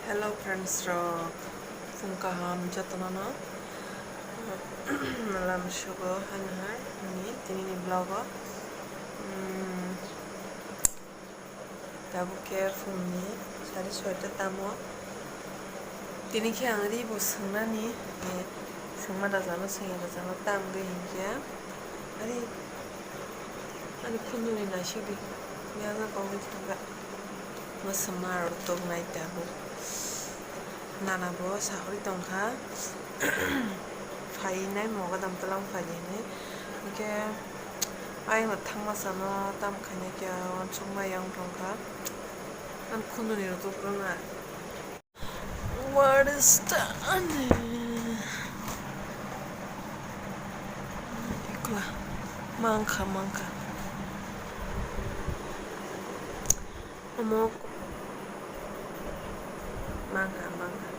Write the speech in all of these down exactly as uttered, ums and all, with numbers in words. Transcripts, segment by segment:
Hello friends rok, phung kaham jotono no. Lam sugo hano hai ni tini ni vlog o. Hmm, tabuk khe phung ni sari soita tamo. Tini khe ang ri bo swngnani, eh, swngma da jalo, swngya da jalo, tam gwi hinkhe. Ari, ani khunjuni naisidi, yaga kogwi thangkha. Mwswma rok tongnai tabuk. Nana bo sahori tongkha. Phainai mogodam twlang phaidi hinwi. Hinkhe ayangno thangma sano tam khainai khe uansukma yang tongkha. Ani khunjuni rok tukrwngna. What is the Ikla. Mangkha, mangkha. Omo mangkha, mangkha.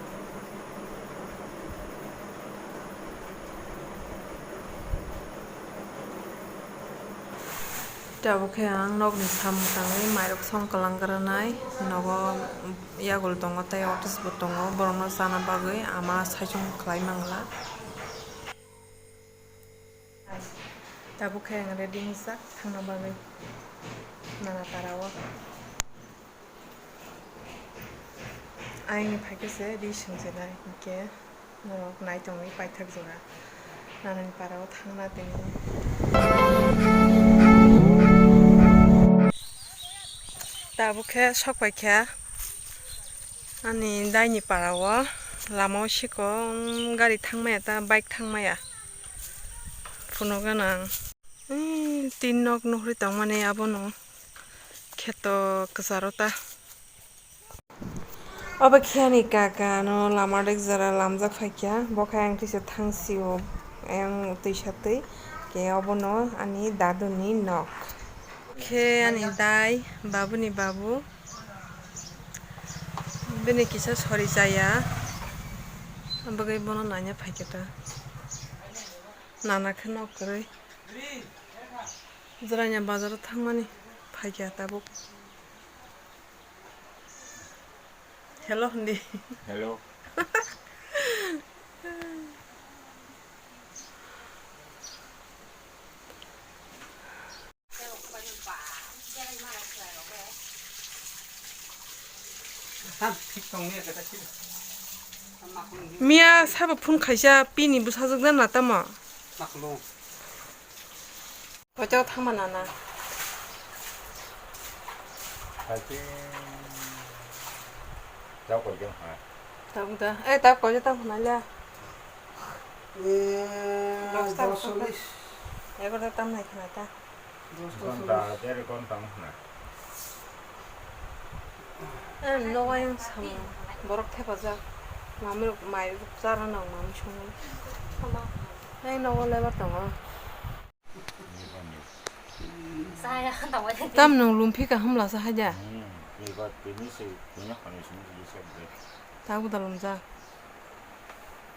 Tabuk khe ang nokni samung tangwi mairok song kwlangkranai. Nogo yagul tongo tei othos bo tongo, borokno chana bagwi ama saichung khlai mangla. Tabuk khe ang ready wngjak thangna bagwi nana para o. Ayangni phaikhe se ri swngjwnai hinkhe norok naitongwi paithak jora nanani para o thangna tini. Tabuk khe sok paikha ani daini para o, lama o sikong gari thangmaya ta bike thangmaya. Phunuk gana ang. Ui, tin nok nuhri tongmani abono kheto kwcharo ta. Obo khe ani kaka no lama rwk jora lamjak phaikha, bo khe ang tisa thang sio, ayang twisa twi, khe obono ani daduni nok. Khe ani dai, babuni babu, bini kisa sori chaya, bagwi bono naina phaikha ta. Nana khe nok kwrwi. Jwraini bazaro thangmani phaikha tabuk. Hello hindi. Hello. Miya sabo phone khaisa pini bwsajwk na tamo. Koito thangma nana. Hai khe tau koito ha. Tau da. Eh, tau koito tang khna le. Eh, Dosta dos cholish. Egarota tam nai khna ta. Dos dos Gonta, cholish. Deri gonta wng khna. Eh, nogo ayang samo. Borok thepajak. Mami rok mai rok chara nang mami songo. Eh, nogo lebar tongo. Tam nwng lumphi kaham lasa haida. Hmm, eba tini se, tini hani simi se se bre. Tabu da lumjak.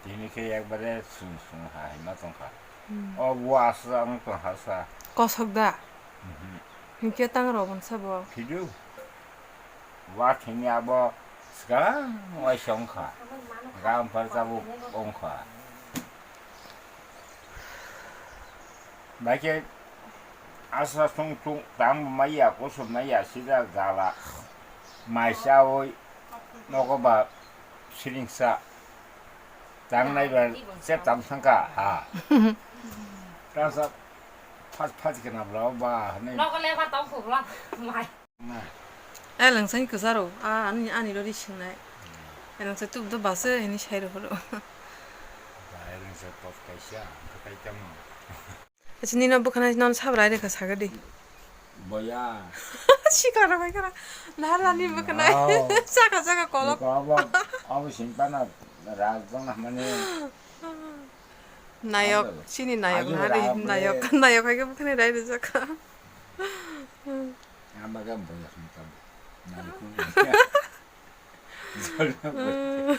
Tini khe ekbare sung sung ha hima tongkha. Hmm. O bo aswk ang tong hasa. Kosok da? Mhm. Hinkhe tang rw bonsa bo. Khidu. Wa thini abo swkang waisa wngkha. Ga ampar tabuk wngkha. Baikhe aswk sung sung tang maya, kusu maya, sida jala. Mai chawi nogo ba siringsa. Tang nai ba se tam thangka, ha. Kasa phas phas kena bla ba, ne. Nogo le ba tong khubla, mai. Na. Eh, lengsa ni kwcharo, a, ani, ani rori singnai. Hmm. Eh, lengsa tubdo base, hini sai rohoro. Ba, eh, lengsa pot kaisa, ang khe kai tamo. Acha, nino bwkhanai non sabrai rekha sagadi. Boya. Sikara bai kara. Nahar ani bwkhanai. Wow. Saka saka kolok. Niko abo, abo singpana rajang na mane. Nayok, abo, chini nayok, abo nari rap nayok, re. Nayok hai ke bwkhanai rai rijak. Ama ga boya singpana. Nayok. Jol na boya.